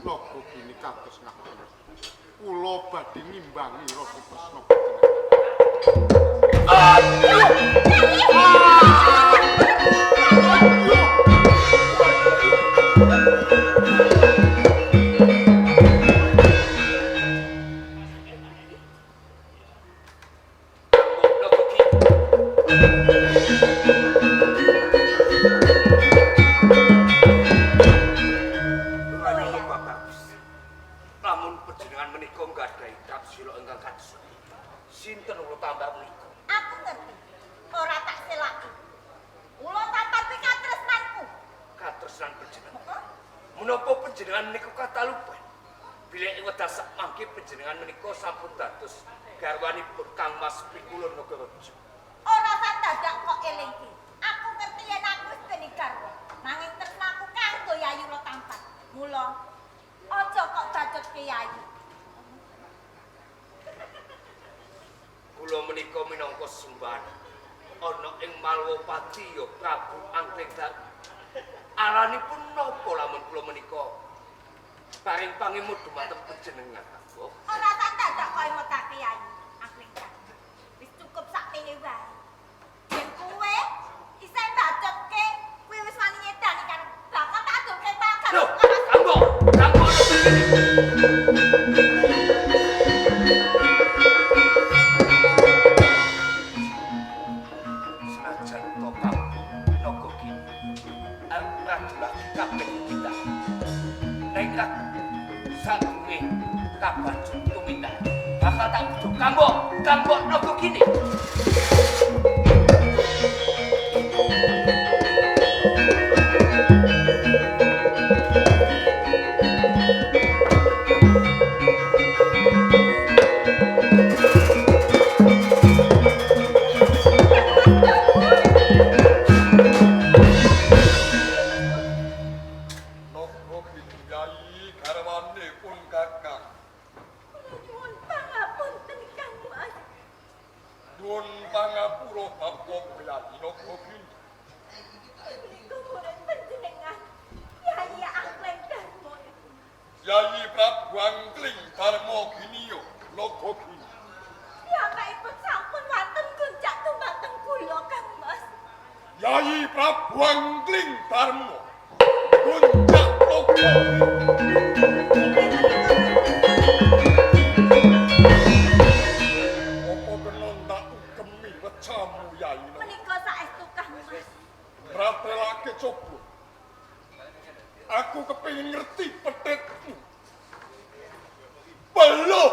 Nagagini kados ngaten. Kula badhe ngimbangi rasa tresna panjenengan. Kowe ya. Lamun panjenengan menika nggadahi kapsila ingkang kados sinten Ula Tampar menika? Aku ngerti. Ora tak selaki. Ula Tampar kuwi katresnanku. Katresnan panjenengan. Heeh. Menapa panjenengan menika katalupan? Bilih ing wekdal sakmangke panjenengan menika sampun dados garwanipun Kang Mas Pikula Nagaraja. Ora dadak kok elingke. Aku ngerti yen aku wis dene garwa. Nanging tresnaku kanggo Yayi Ula Tampar. Mula aja kok bacutke Yayi. Kula menika minangka sembahan ana ing Malwapati ya Prabu Angkling Darma. Aranipun napa lamun kula menika paring pangemut dumateng panjenengan, Mbok? Ora dadak kok emotake Yayi Angkling Darma. Wis cukup sakmene wae. Yen kowe isih bacutke, kowe wis wani nyedani karo bakal tak adurke pagar. Lho, Kanggo, Kanggo ana begini. Senajan to Kang Nagagini, arep radulake kabeh kita. Nek tak sadurunge kabacut tumindak, bakal tak kudu Kanggo, Kanggo Nagagini. Nagagini Yayi garwanipun Kakang. Nyuwun pangapunten Kang Mas. Nyuwun pangapura Bapak Yayi Nagagini. Menika murid panjenengan Yayi Angkling Darma. Yayi Prabu Angkling Darma Giniya Nagagini. Piyambakipun sampun wonten gonjak dumateng kula Kang Mas. Yayi Prabu Angkling Darma gonjak Nagagini. Apa kena tak ugemi wecamu Yayi? Menika saestu Kang Mas. Ratelake coba. Aku kepengin ngerti pethitmu. Beluh.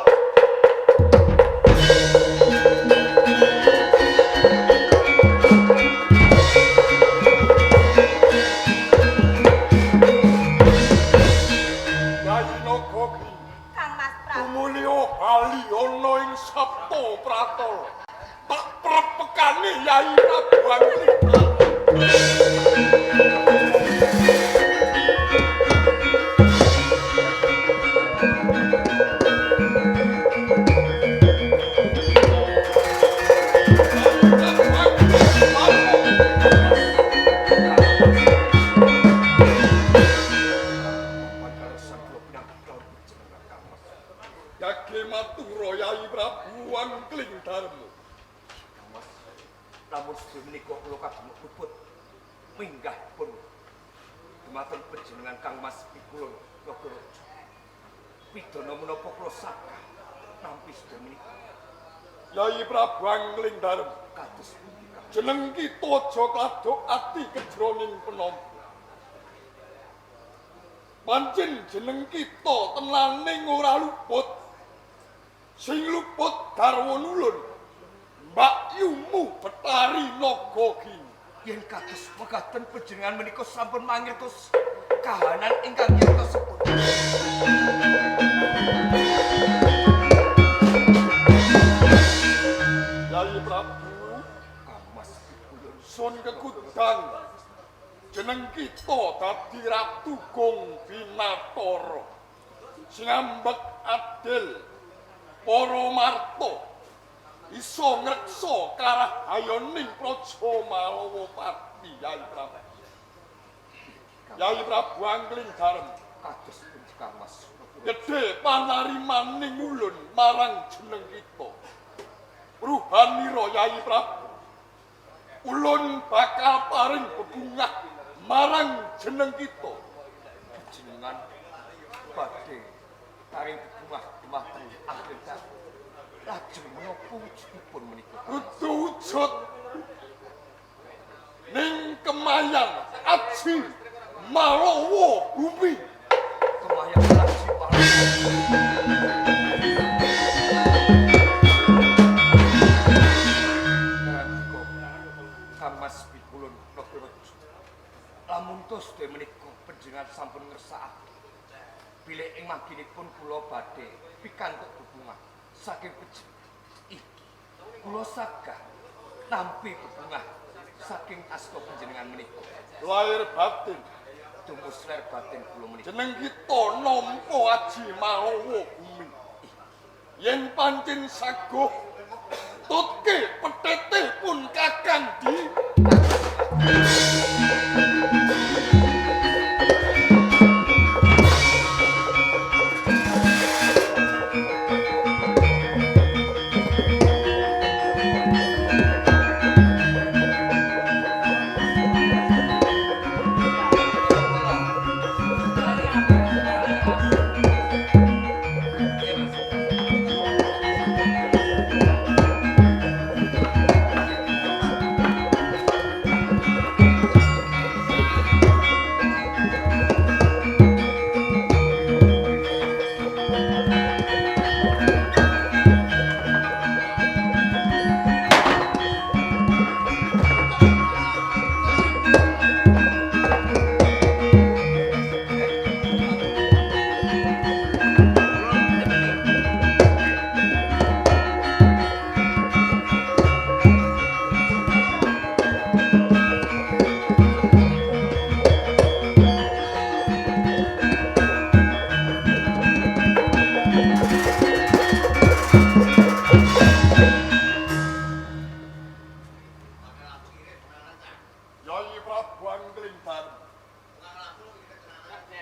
Yai Naga Gini. Kang Mas Prabu. Tumulya bali ana ing Sabta Pratala. Tak prepekane Yai Prabu Angling. Pangkalesan kula pinanggih kelawan panjenengan Kang Mas. Yage matura Yai Prabu Angling Darma. Kang Mas, lamun sedaya menika kula kagem puput minggah pun dumateng panjenengan Kang Mas Pikulun Nagaraja. Pidana menapa kula sagah nampi sedaya menika Yai Prabu Angling Darma. kados pundi Kang? Jeneng kita aja kladuk ati kejroning penampa. Pancen jeneng kita tenaning ora luput. Sing luput garwa nulun Mbak Yumu Betari Naga Gini. Yen kados mekaten panjenengan menika sampun mangertos kahanan ingkang kita sebut. Yai Prabu, Kang Mas Pikulun sun kekudang jeneng kita dadi Ratu Gong Binatara. Sing ambek adil para marta iso ngreksa karahayaning Praja Malawapati Yai Prabu. Yai Prabu Angling Darma, kados pundi Kang Mas? gedhe panarimaning ulun marang jeneng kita. Ruhanira Yai Prabu, ulun bakal paring bebungah marang jeneng kita. Panjenengan badhe paring bebungah dumateng Angling Darma. Lajeng menapa wujudipun menika? Kudu wujud ning kemayan aji Malawa bumi. Kemayan aji Malawa. Ngrandika Kang Mas Pikulun Nagaraja. Lamun to sedaya menika panjenengan sampun ngersakake. Bilih ing mangginipun kula badhe pikantuk bebungah saking panjenengan. Iki kula sagah nampi bebungah saking asta panjenengan menika. Lahir batin Dumus ler batin kula menika. jeneng kita nampa aji Malawa bumi. Yen pancen saguh tutke pethete pun kakang di Yai Prabu Angling Darma.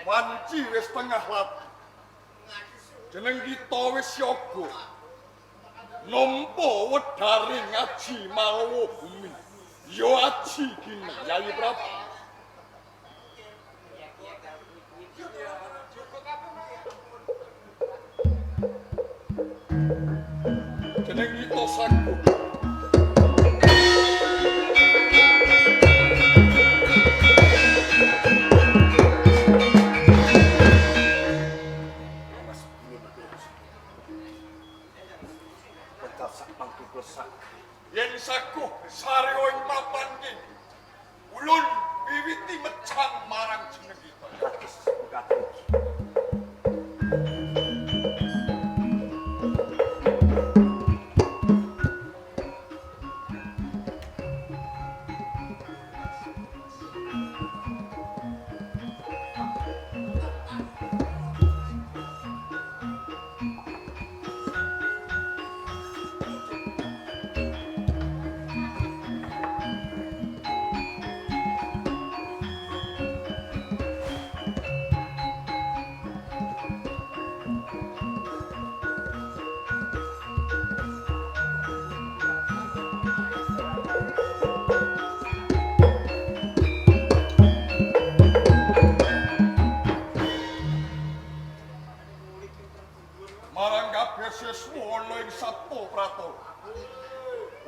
Wanci wis tengah lati. Jeneng kita wis siaga. Nampa wedharing aji Malawa bumi. Ya aji gini Yai Prabu. Jeneng kita saguh. Yen saguh sarya ing papan kene, ulun wiwiti mecang marang jeneng kita. Kados mekaten iki. Marang kabeh siswa ana ing Sabta Pratala.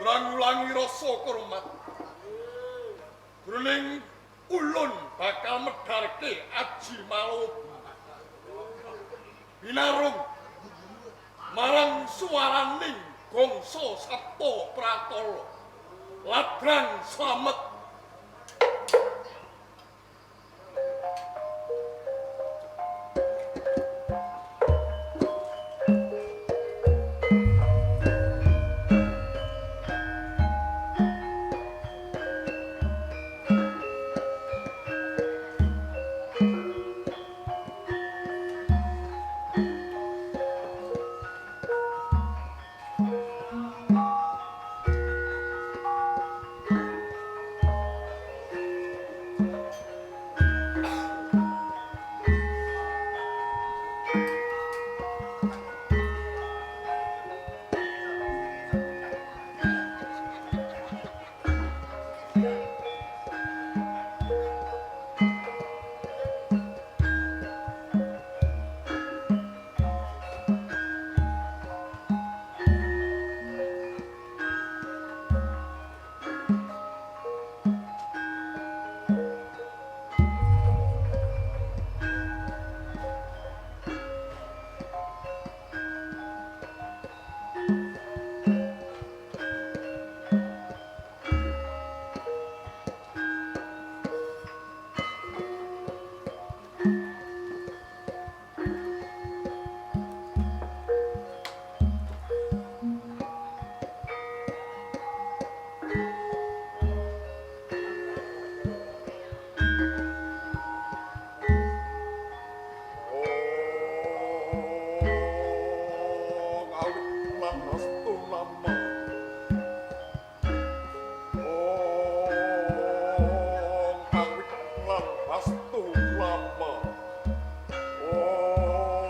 Ulang-ulangi rasa kurmat. Jroning ulun bakal medharke aji Malawa. Binarung marang suaraning gongso Sabta Pratala. Ladrang slamet. Ong awit lan restu lama. Ong awit lan restu lama. Ong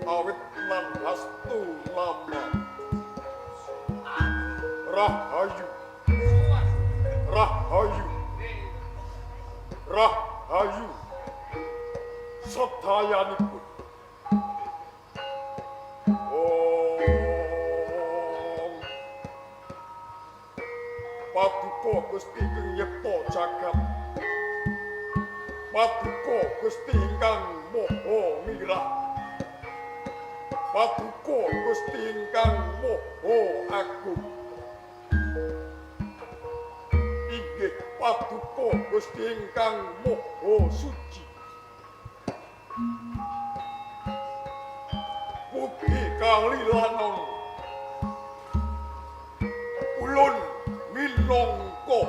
awit lan restu lama. Rahayu. Rahayu. Rahayu. Sedayanipun. Ong Paduka Gusti ingkang nyipta jagat. Paduka Gusti ingkang Maha Mirah. Paduka Gusti ingkang Maha Agung. Inggih Paduka Gusti ingkang Maha Suci. Mugi kalilanon ulun minangka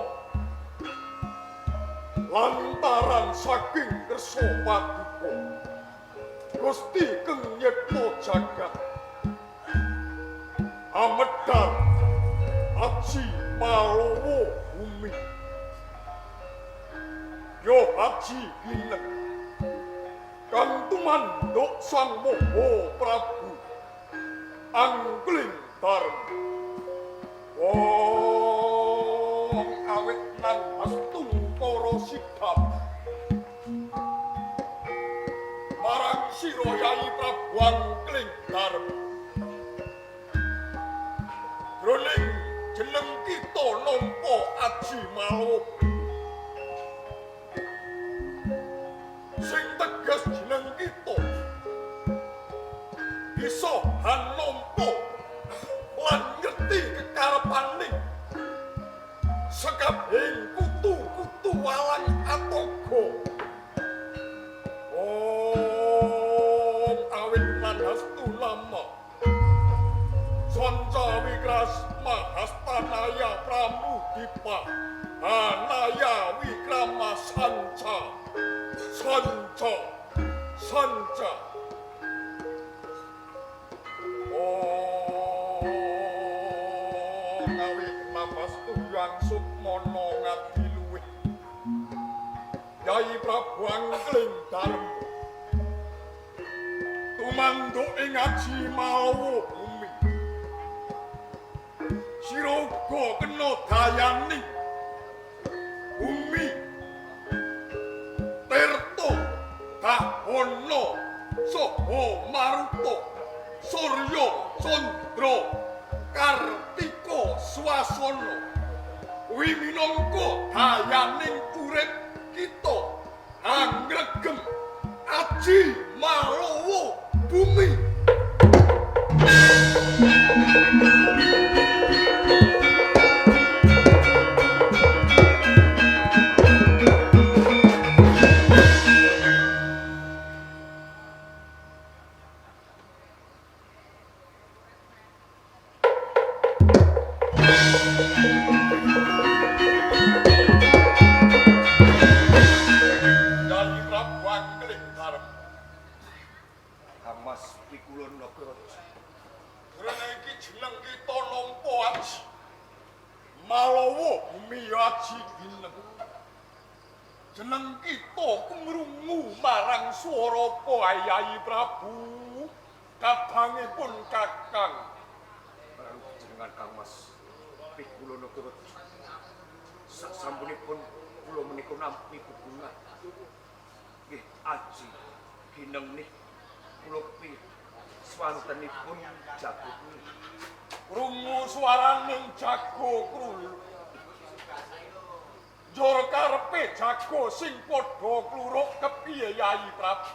lantaran saking kersa paduka Gusti kang nyipta jagat amedhar aji Malawa bumi yo aji ginek kang tumanduk Sang Maha Prabu Angling Darma. Wong awit nang astung para sidhap marang sira Yayi Prabu Angling Darma. Jroning jeneng kita nampa aji Malawa sing teges jeneng kita bisa hanampa Krasma Hastanaya Pramudipa Hanaya Wikrama Sanca Sanca Sanca. Oh ngawi napas tuyang sukmana ngadiluwih Yai Prabu Angling Darma tumanduk ing aji Malawa bumi siraga kena dayani bumi tirta dahana saha maruta surya candra kartika swasana kuwi minangka dayaning urip kita angregem aji Malawa bumi. Yai Prabu Angling Darma. Kang Mas Pikula Nagaraja. Durene iki jeneng kita nampa aji Malawa bumi ya aji gineng. Jeneng kita kumrungu marang swara apa Yai Prabu kadangipun Kakang. Marang jenengan Kang Mas Pikula Nagaraja. Sasampunipun kula menika nampi bebungah. Nggih aji gineng nih kula swantenipun jago kuwi. Krungu swaraning jago kruluk. Njur karepe jago sing padha kluruk kepiye Yai Prabu?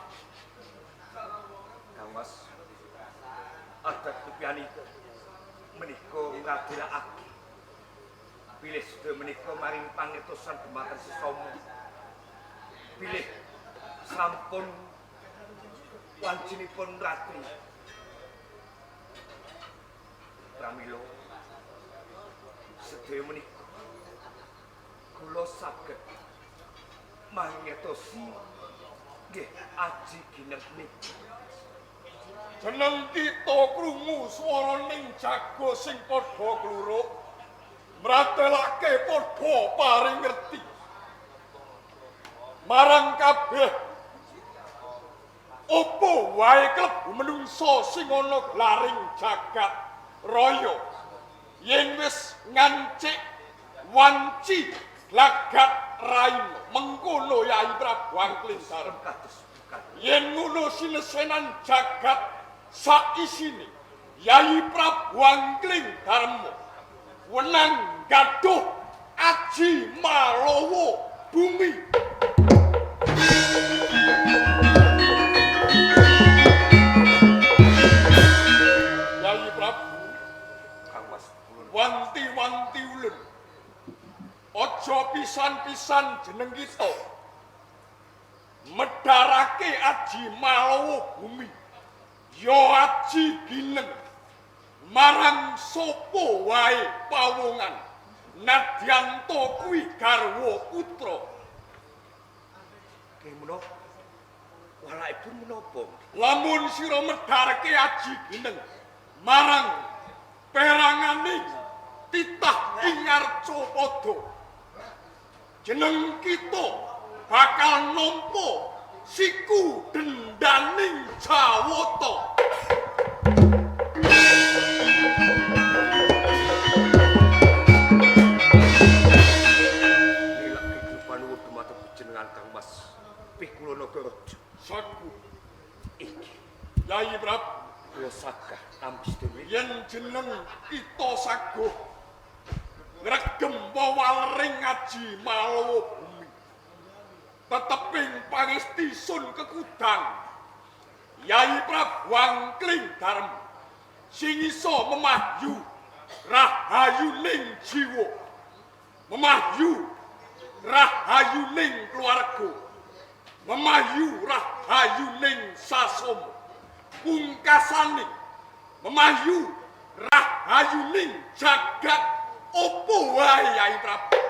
Kang Mas adat tepiyani menika ngadilakake bilih sedaya menika maring pangetosan dumateng sesama. Bilih sampun wancinipun ratri. Pramila sedaya menika kula saged mangetosi nggih aji gineng menika. Jeneng kita krungu swaraning jago sing padha kluruk mratelake padha paring ngerti marang kabeh apa wae klebu menungsa sing ana glaring jagat raya yen wis ngancik wanci glagat raina mengkono Yai Prabu Angling Darma. Kados bukan Yen ngono sinesenan jagat saisine Yai Prabu Angling Darma wenang gaduh aji Malawa bumi. Yai Prabu Kang Mas kula wanti-wanti ulun aja pisan-pisan jeneng kita medharake aji Malawa bumi ya aji gineng marang sapa wae pawongan nadyan ta kuwi garwa putra. Nggih menapa walakipun menapa? Lamun sira medharake aji gineng marang perangane titah ing ngarcapada jeneng kita bakal nampa siku dendaning Jawata. Nilake panuwun dumateng panjenengan Kang Mas Pikula Nagaraja. Saku Iki Yai Prabu kula sagah nampi sedaya yen jeneng kita saguh ngregem wewalering aji Malawa bumi teteping pangesti sun kekudang Yai Prabu Angling Darma sing iso memahyu rahayuning jiwa, memahyu rahayuning keluarga, memahyu rahayuning sasama, pungkasane memahyu rahayuning Rahayuning jagat opo wae Yai Prabu.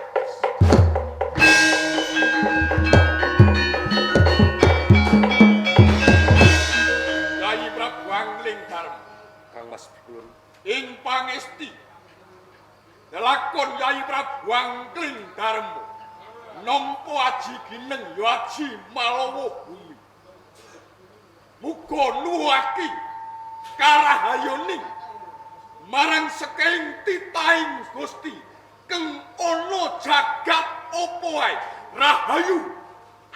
Yai Prabu Angling Darma. Kang Mas Bikulun. Ing pangesti lelakon Yai Prabu Angling Darma nampa aji gineng ya aji malawa bumi. Muga nuwuhake karahayuning marang sekeing titahing Gusti keng ana jagat apa wae. Rahayu,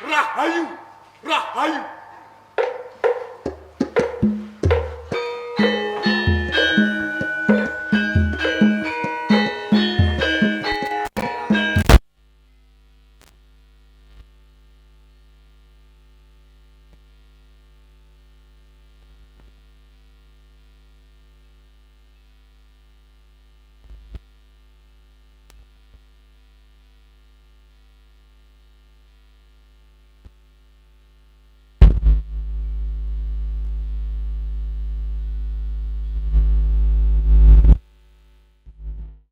rahayu, rahayu.